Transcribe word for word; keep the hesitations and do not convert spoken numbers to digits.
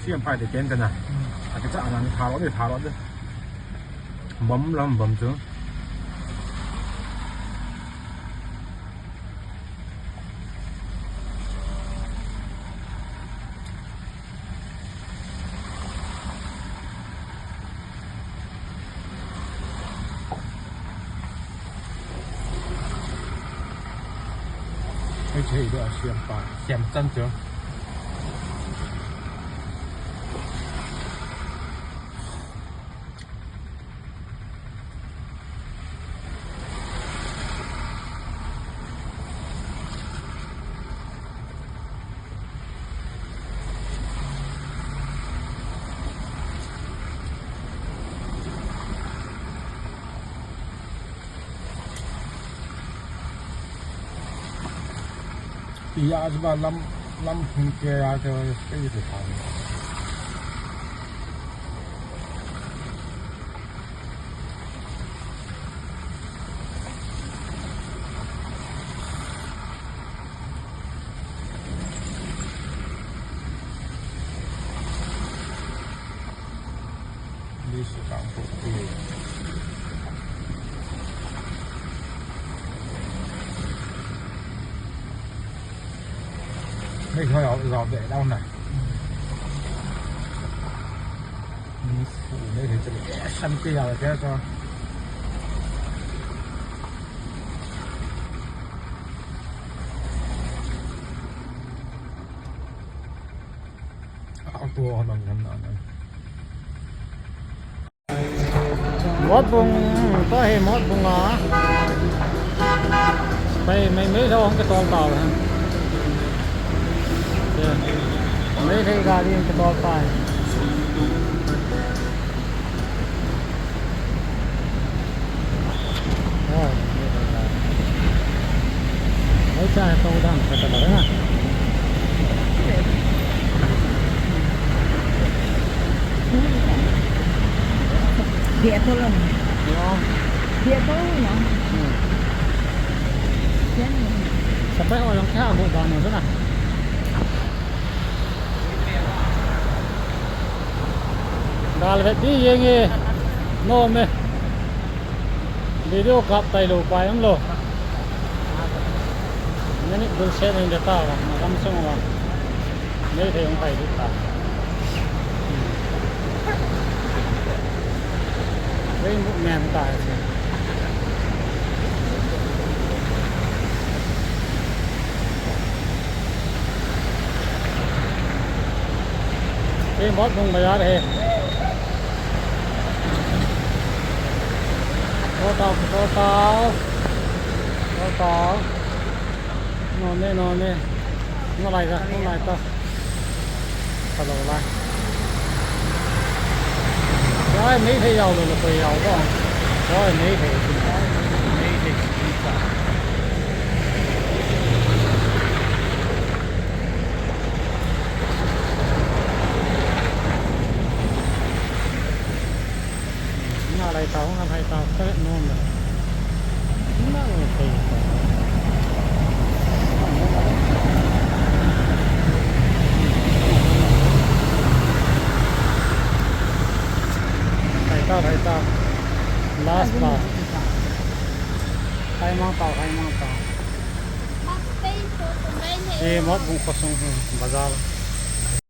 Siam pai te ken kana. Akicha ana ni thalo ni thalo de. Bom lam bom chu. Hei, hei, do a siam pa, siam chan chu. Iya, sebab lam, lam hingke ya ke, ke itu kan. Di si kang pu ti. Nei khoi au zau de lau na. Ni su nei khoi chale san ke ya ke ka. Auto lang lang na. Motbung, tua hi Motbung a. Pai, mei, mei thei hung kitol tau hen. Mei thei gari hung kitol tai. Oi, cha, to dang, kata ba na. Dia tolong. Ya. Dia tolong, ya. Hmm. Dia ni. Sampai orang kaya go ba mo na. Gal vet di yeng e. No me. Video kap tai lou pai um lou. Minute bul se ning de ta wa, ma kam sung wa. Nei thei um pai du ta. Wei mu men ta se. Ke Motbung bazar he. Tua tau, tua tau. Tua tau. No ne, no ne. No lai ta, no lai ta. Hello lai. Oi, mei thei yau lou, lou koi yau lou. Oi, mei thei. Mei thei. Nga lai tau, nga lai tau, ka nom na. Nga lai tau. Lai tau, lai tau. Last lap. Khai mang tau, khai mang tau. Ei, Motbung khosung, hmm, bazar.